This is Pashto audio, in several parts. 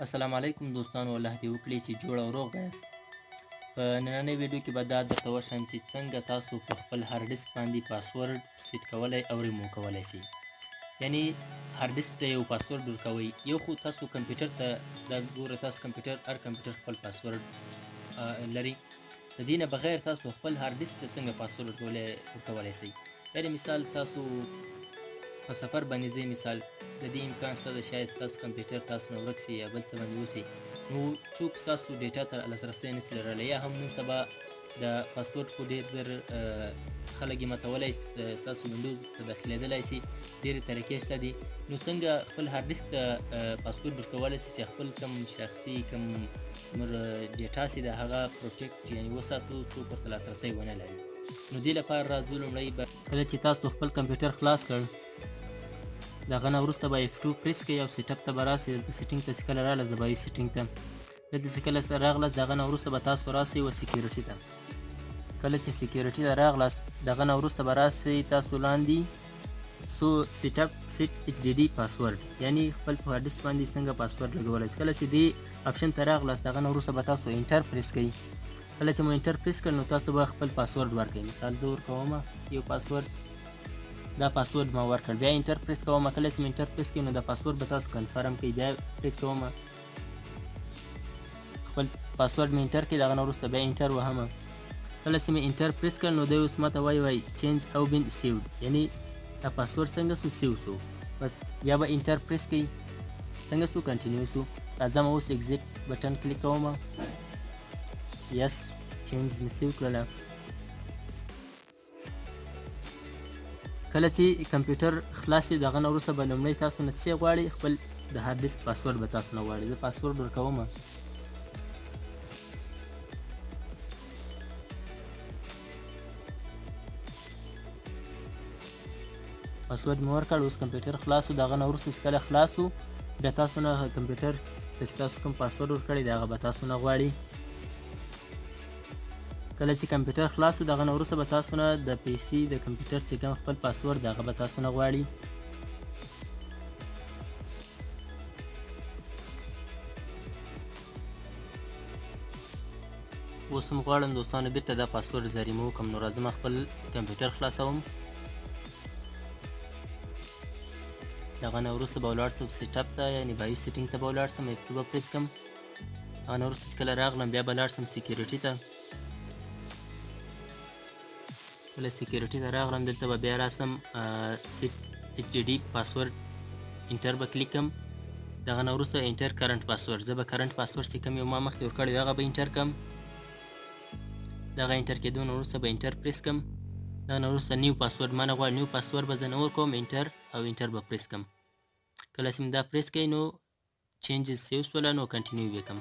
السلام علیکم دوستانو، الله دې وکړي چې جوړ او روغ به یاست. په نننۍ ویډیو کې به دا درته وښیم چې څنګه تاسو په خپل هارډ ډیسک باندې پاسورډ سیټ کولی او ریموو کولی شئ. یعنی هارډ ډیسک ته یو پاسورډ ورکوئ، یو خو تاسو کمپیوټر ته دا ګوره، تاسو کمپیوټر، هر کمپیوټر خپل پاسورډ لري. د دې نه بغیر تاسو خپل هارډ ډیسک ته څنګه پاسورډ ورکولی شئ؟ یعنی مثال تاسو په سفر باندې ځئ، مثال د دې امکان شته ده شاید ستاسو کمپیوټر تاسو نه ورک شي یا بل څه باندې وشي، نو څوک ستاسو data ته لاسرسی نشي لرلی. یا هم نن سبا د پاسورډ خو ډېر زر خلک یې ماتولی شي، ستاسو وینډوز ته داخلېدلی شي، ډېرې طریقې شته دي. نو څنګه خپل هارډ ډیسک ته پاسورډ ورکولی شي چې خپل کوم شخصي کوم نور data سي د هغه protect یعنی وساتو، څوک ورته لاسرسی ونه لري؟ نو دې لپاره راځو. لومړی به کله چې تاسو خپل کمپیوټر خلاص کړ، د هغه نه وروسته به F2 press کوئ او setup ته به راسئ. دلته setting ته چې کله راغله، زه BIOS setting ته دلته چې کله راغلاست، د هغه نه وروسته به تاسو راسئ و security ته. کله چې security ته راغلاست، د هغه نه وروسته به راسئ تاسو لاندې سو setup set HDD password، یعنی خپل په هارډ ډیسک باندې څنګه پاسورډ لګولی شئ. کله چې دې option ته راغلاست، د هغه نه وروسته به تاسو enter press کوئ. کله چې مو enter press کړ، نو تاسو به خپل پاسورډ ورکړئ. مثال زه ورکوم یو پاسورډ، دا پاسورډ ما ورکړ، بیا enter press کوم. کله چې مې enter press کړ، نو دا پاسورډ به تاسو confirm کړئ. بیا پریس کوم، خپل پاسورډ مې enter کړ، د هغه نه وروسته بیا enter وهم. کله چې مې enter press کړ، نو دی اوس ماته وایي changes have been saved، یعنی دا پاسورډ څنګه سو؟ save سو. بس بیا به enter press کړئ. څنګه سو؟ continue سو. راځم اوس exit button click کوم. yes، changes مې save کړله. کله چې کمپیوټر خلاص شي، د هغه نه وروسته به لومړی تاسو نه څه غواړي؟ خپل د هارډ ډیسک پاسورډ به تاسو نه غواړي. زه پاسورډ ورکوم. پاسورډ مې ورکړ. اوس کمپیوټر خلاص شو. د هغه نه وروسته چې کله خلاص شو، بیا تاسو نه کمپیوټر ته چې تاسو کوم پاسورډ ورکړی دی، هغه به تاسو نه غواړي. کله چې کمپیوټر خلاص شو، د هغه نه وروسته به تاسو نه د PC د کمپیوټر چې کوم خپل پاسورډ دی، هغه به تاسو نه غواړي. اوس هم غواړم دوستانو بیرته دا پاسورډ زه ریموو کړم، نو راځم خپل کمپیوټر خلاصوم. د هغه نه وروسته به ولاړ شم setup ته، یعنی BIOS setting ته به ولاړ شم، F2 به پریس کړم. هغه نه وروسته چې کله راغلم، بیا به لاړ شم security ته. کله security ته راغلم، دلته به بیا راسم set HDD password، enter به کلیک کړم. د هغه نه وروسته enter current password، زه به current password چې کوم یو ما مخکې ورکړی وي، هغه به enter کړم. دغه enter کېدو نه وروسته به enter press کړم. دغه نه وروسته new password ما نه غواړي، new password به زه نه ورکوم، enter او enter به پریس کړم. کله چې مې دا پریس کړئ، نو changes save سوله، نو continue به کړم.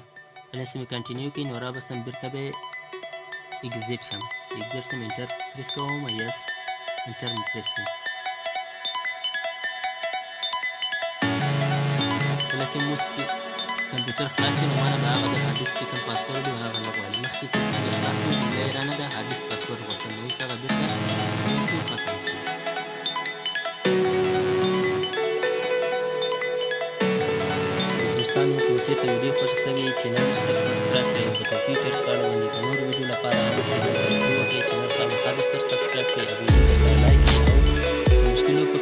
کله چې مې continue کړئ، نو را به سم بیرته به exit شم. چې exit شم، enter press کوم. yes، enter مې پریس کړم. کله چې مو کمپیوټر خلاص شي، نو ما نه به هغه د هارډ ډیسک چې کوم پاسورډ و، هغه نه غواړي. مخکې چې څنګه خلاص شو، بیا یې رانه د هارډ ډیسک پاسورډ غوښتل، نو اوس هغه بیرته ختم شو. دوستانو، که چېرته ویډیو خوښه شوې، channel سره subscribe کړئ او د کمپیوټر په اړه باندې د نورو ویډیو لپاره هم channel ته رجوع وکړئ. چینل خامخا در سره subscribe کړئ او ویډیو در سره like کړئ او څه مشکل په